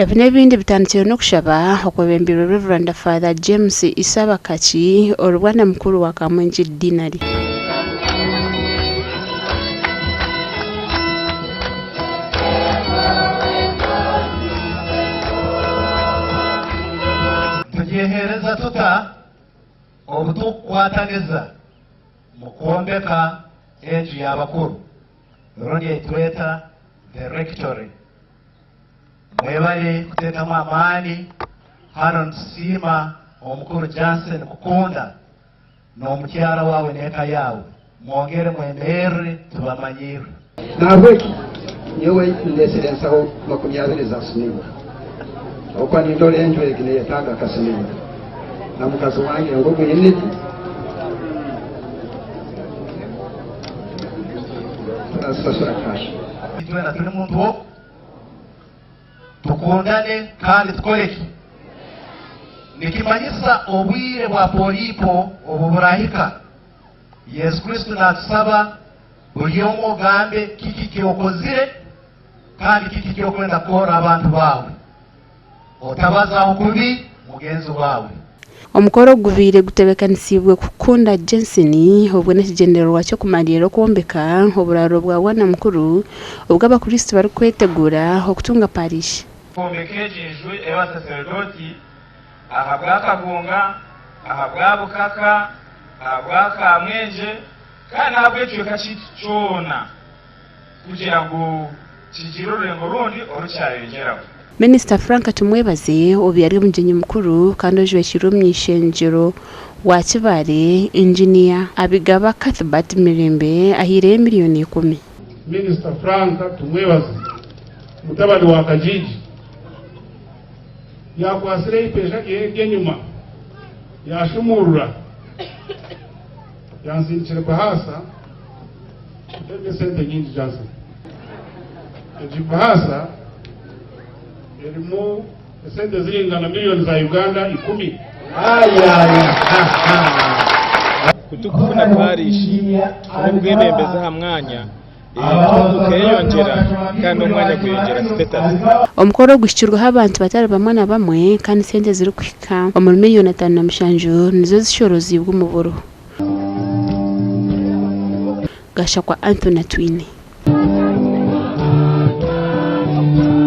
Ebi n'ebindi bitandikire n'okushaba okwebembeirwe Rev. Father James Isabakaki ori bwana mukuru wa Kamwengye Deanery. Nitugyeheereza tuta obu turikukwataniza mu kwombeka enju y'abakuru rundi ei tweta The Rectory? Mwebare kuteekamu amaani. Hanu nitusiima Omukuru Jansen Kukunda n'omukyara waawe n'eka yaawe. Mwongere mwemerre tubamanyiirwe. Nahabweki nyowe ndeesire ensaho makumyabiri eza siminti, habwokuba nindora enju egi neyetaaga akasiminti na mukazi wange ngugu Enid turazisasura cash. Itwena turi muntu omwe. Tukundane kandi tukore ki? Nikimanyisa obwire bwa Polipo obu burahika, Yesu Kristo natusaba buri omwe ogambe kiki kyokozire kandi kiki kyokwenda kukorra abantu baawe. Otabazaho kubi mugenzi waawe. Omukoro ogubaire gutebeekanisiibwe kukunda Jensen obwo n'ekigyendererwa ky'okumariira okwombeka oburaaro bwa Bwana Mukuru obwo abakristo barikwetegura okutunga parish. Kwombeka egi nju ey'abasaserdooti ahabwa Kagunga, ahabwa Bukaka, ahabwa Kamwengye kandi n'ahabw'ekicweka kyaitu kyona kugira ngu kigire orurengo orundi oru kyayongyeraho. Minisita Frank Tumwebaze obu yari omugyenyi mukuru kandi ojwekyeirwe omuny'eishengyero wa Kibaale, Inginiya Abigaba Cuthbert Mirembe ahaireyo emiriyoni ikumi. Minisita Frank Tumwebaze mutabani wa Kajiji yaakwatsire eipeesha rye ery'enyima yaashumuurura yansindikira ebahaasa erimu esente nyingi Johnson. Egi bahaasa erimu esente ziringana miriyoni za Uganda ikumi. Ku turikufuna parishi, tufune obwebembezi aha mwanya, entunguka eyeyongyera kandi n'omwanya gweyongyera sitetasi. Omukoro oguhikirweho abantu batari bamwe na bamwe kandi sente ezirikuhika omuri miriyoni 57 nizo zishoroziibwe omu buro. Gashakwa Anthony Atwine.